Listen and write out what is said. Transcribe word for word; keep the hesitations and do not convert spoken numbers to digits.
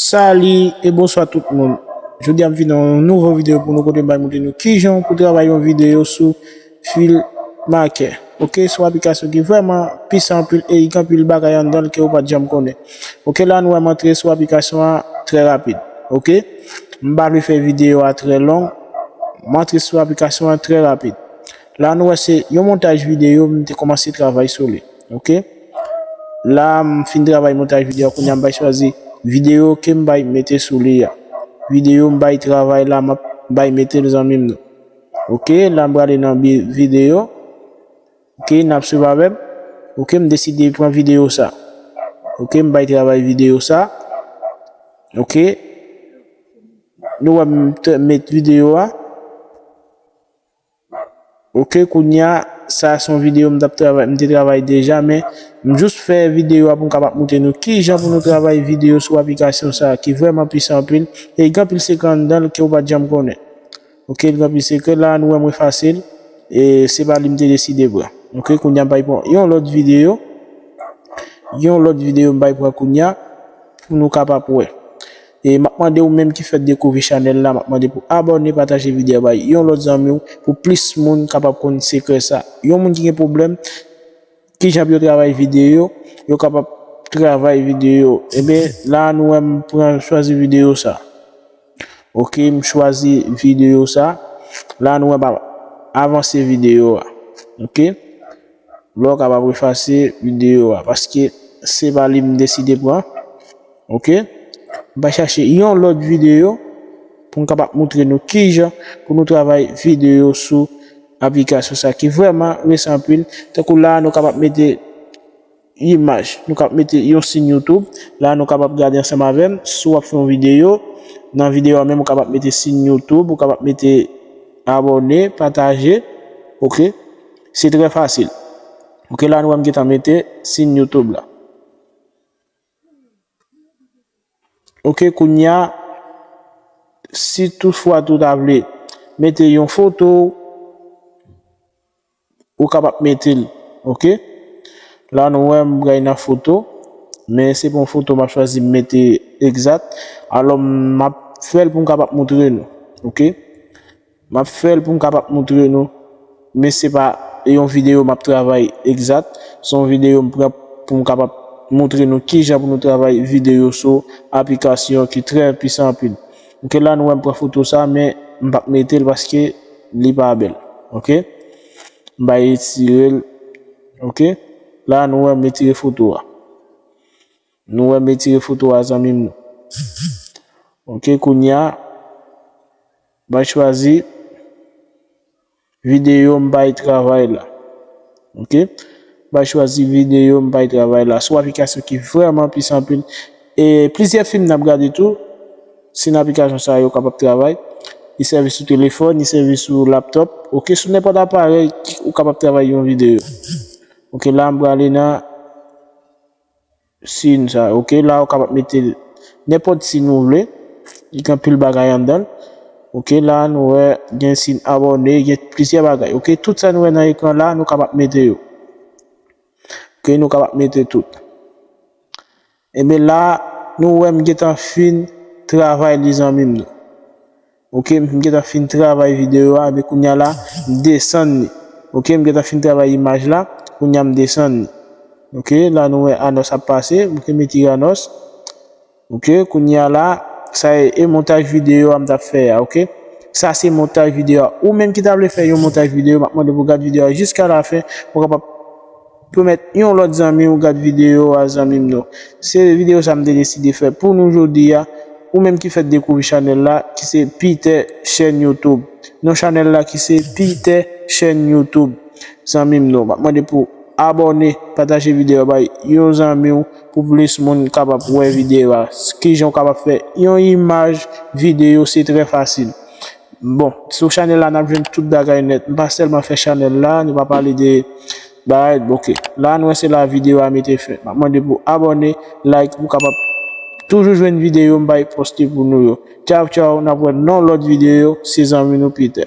Sali e bonswa tout moun. Jodi a m vin nan yon nouvo videyo pou nou, kote m bay montre nou kijan pou travay yon videyo sou FilmMaker. Ok, se yon aplikasyon ki vrèman pisan anpil e gen anpil bagay anndan l ke ou pa t janm konnen. Ok, la nou wè m antre sou aplikasyon an trè rapid. Ok, m pa vle fè videyo a trè long. M antre sou aplikasyon an trè rapid. La nou wè se yon montaj videyo m te kòmanse travay sou li. Ok, la m fin travay montaj videyo a, kounye a m bay chwazi videyo ke m bay mete sou li a. Videyo m bay travay la, m ap bay mete l, zanmi m, non. Ok, la m prale nan bi-, videyo. Ok, n ap swiv avè m. Ok, m deside pran videyo sa. Ok, m bay travay videyo sa. Ok, nou wè m t-, met videyo a. Ok, kounye a, sa se yon videyo m t ap travay, m te travay deja, men m jis fè videyo a pou m kapab montre nou kijan pou nou travay videyo sou aplikasyon sa a ki vrèman pisan anpil e gen anpil sekrè anndan l ke ou pa t janm konnen. Ok, l gen anpil sekrè, la nou wè m efase l e se pa li m te deside pran. Ok, kounye a m pral pran yon lòt videyo. Yon lòt videyo m pral pran kounye a pou nou kapab wè. E m ap mande ou menm ki fèk dekouvri chanèl la, m ap mande pou abòne, pataje videyo a bay yon lòt zanmi w pou plis moun kapab konn sekrè sa. Yon moun ki gen pwoblèm, kijan pou yo travay videyo, yo kapab travay videyo. Ebyen, la nou wè m pran chwazi videyo sa. Ok, m chwazi videyo sa. La nou wè m ap avanse videyo a. Ok. Lè w kapab efase videyo a, paske se pa li m deside pran. Ok? M va chache yon lòt videyo pou m kapab montre nou kijan pou nou travay videyo sou aplikasyon sa ki vrèman resan anpil. Tankou la, nou kapab mete imaj, nou kapab mete yon siy YouTube. La, nou kapab gade ansanm avè m. Si w ap fè yon videyo, nan videyo a menm, ou kapab mete siy YouTube, ou kapab mete abòne, pataje. Ok? Se trè fasil. Ok, la nou wè m gentan mete siy YouTube la. Ok, kounye a, si toutfwa tou ta vle mete yon foto, ou kapab mete l. Ok? La nou wè m pral nan foto, men se pa yon foto m ap chwazi m mete egzat. Alò, m ap fè l pou m kapab montre nou. Ok? M ap fè l pou m kapab montre nou, men se pa yon videyo m ap travay egzat. Se yon videyo m pran pou m kapab montre nou kijan pou nou travay videyo sou aplikasyon ki trè pisan anpil. Ok, la nou wè m pran foto sa, men m p ap mete l paske li pa bèl. Ok? M bay retire l. Ok? La nou wè m retire foto a. Nou wè m retire foto a, zanmi m, non. Ok, kounye a, bay chwazi videyo m bay travay la. Ok? Bay chwazi videyo m bay travay la. Se yon aplikasyon ki vrèman pis anpil. E plizyè fim n ap gade tou, se nan aplikasyon sa yo kapab travay. Li sèvi sou telefòn, li sèvi sou laptòp. Ok, sou nenpòt aparèy ki, ou kapab travay yon videyo. Ok, la m prale nan siy sa, ok? La, ou kapab mete nenpòt siy nou vle. Li gen anpil bagay anndan l. Ok, la, nou wè gen siy abòne, gen plizyè bagay. Ok, tout sa nou wè nan ekran la, nou kapab mete yo. Ok, nou kapab mete tout. Ebyen la, nou wè m gentan fin travay li, zanmi m, non. Ok, m gentan fin travay videyo a, men kounye a la, m desann li. Ok, m gentan fin travay imaj la, kounye a m desann li. Ok, la nou wè anons ap pase, ok, m retire anons. Ok, kounye a la, sa e, e montaj videyo a m t ap fè a, ok. Sa se montaj videyo a. Ou menm ki ta vle fè yon montaj videyo, m ap mande pou w gade videyo a jiska lafen, pou w kapab pèmèt yon lòt zanmi w gad videyo a, zanmi m, non. Se videyo sa m te deside fè pou nou jodi a. Ou menm ki fèk dekouvri chanèl la, ki se Peter Chèn YouTube. Non chanèl la ki se Peter Chèn YouTube. Zanmi m, non. M ap mande pou abòne, pataje videyo a bay yon zanmi w pou plis moun kapab wè videyo a. Kijan w kapab fè yon imaj videyo, se trè fasil. Bon, sou chanèl la, n ap jwenn tout bagay nèt. M pa sèlman fè chanèl la, nou pa pale de bagay, ok. La, nou wè se la videyo a mete fen. M ap mande pou abòne, like, pou kapab toujou jwenn videyo m bay poste pou nou yo. Tchaw, tchaw, n ap wè nan lòt videyo, se zanmi nou Peter.